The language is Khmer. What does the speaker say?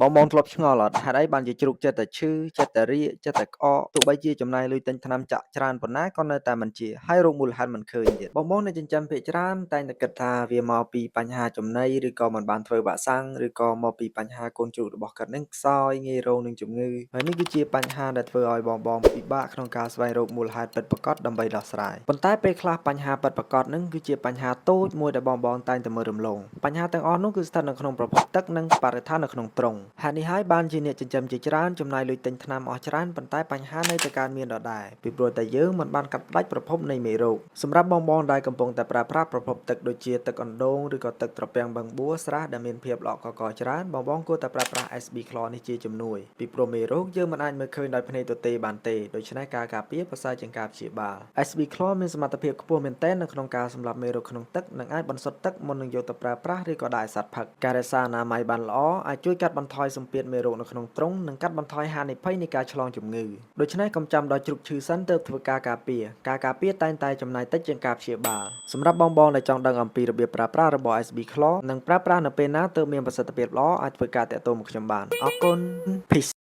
បងបងធ្លាប់ឆ្ងល់អត់ហេតុអីបានជាជ្រូកចិត្តតែឈឺចិត្តតែរាកចិត្តតែក្អកទោះបីជាចំណាយលុយទិញថ្នាំចាក់ច្រើនប៉ុណ្ណាក៏នៅតែមិនជាហើយរកមូលហេតុមិនឃើញទៀតបងបងអ្នកចិញ្ចឹមភាគច្រើនតែងតែគិតថាវាមកពីបញ្ហាចំណីឬក៏មិនបានធ្វើវ៉ាក់សាំងឬក៏មកពីបញ្ហាកូនជ្រូករបស់គាត់នឹងខ្សោយងាយរងនឹងជំងឺហើយនេះគឺជាបញ្ហាដែលធ្វើឲ្យបងបងពិបាកក្នុងការស្វែងរកមូលហេតុពិតប្រាកដដើម្បីដោះស្រាយប៉ុន្តែពេលខ្លះបញ្ហាពិតប្រាកដនឹងគឺជាបញ្ហាតូចមួយដែលបងបងតែងតែមើលរំលងបញ្ហាទាំងអស់នោះគឺស្ថិតនៅក្នុងប្រភពទឹកនិងបរិស្ថាននៅក្នុងទ្រុងហេតុនេះហើយបានជាអ្នកចិញ្ចឹមជាច្រើនចំណាយលុយទិញថ្នាំអស់ច្រើនប៉ុន្តែបញ្ហានៅតែកើតមានដដែលពីព្រោះតែយើងមិនបានកាត់ផ្តាច់ប្រភពនៃមេរោគសម្រាប់បងបងដែលកំពុងតែប្រើប្រាស់ប្រភពទឹកដូចជាទឹកអណ្ដូងឬក៏ទឹកត្រពាំងបឹងបួស្រះដែលមានភាពល្អក់កករច្រើនបងបងគួរតែប្រើប្រាស់ SB Chlor នេះជាជំនួយពីព្រោះមេរោគយើងមិនអាចមើលឃើញដោយភ្នែកទទេបានទេដូច្នេះការការពារប្រសើរជាងការព្យាបាល SB Chlor មានសមត្ថភាពខ្ពស់មែនទែននៅក្នុងការសម្លាប់មេរោគក្នុងទឹកនិងអាចបន្សុទ្ធទឹកមុននឹងយកទៅប្រើប្រាស់ឬក៏ដាក់ឲ្យសត្វផឹកការរក្សាអនាម័យបានល្អអាចជួយកាត់បន្ថយសម្ពាធមេរោគនៅក្នុងទ្រុងនិងកាត់បន្ថយហានិភ័យនៃការឆ្លងជំងឺដូច្នេះកុំចាំដល់ជ្រូកឈឺសិនទើបធ្វើការការពារការការពារតែងតែចំណាយតិចជាងការព្យាបាលសម្រាប់បងៗដែលចង់ដឹងអំពីរបៀបប្រើប្រាស់របស់ SB Chlor និងប្រើប្រាស់នៅពេលណាទើបមានប្រសិទ្ធភាពល្អអាចធ្វើការតាក់ទងមកខ្ញុំបានអរគុណ Peace.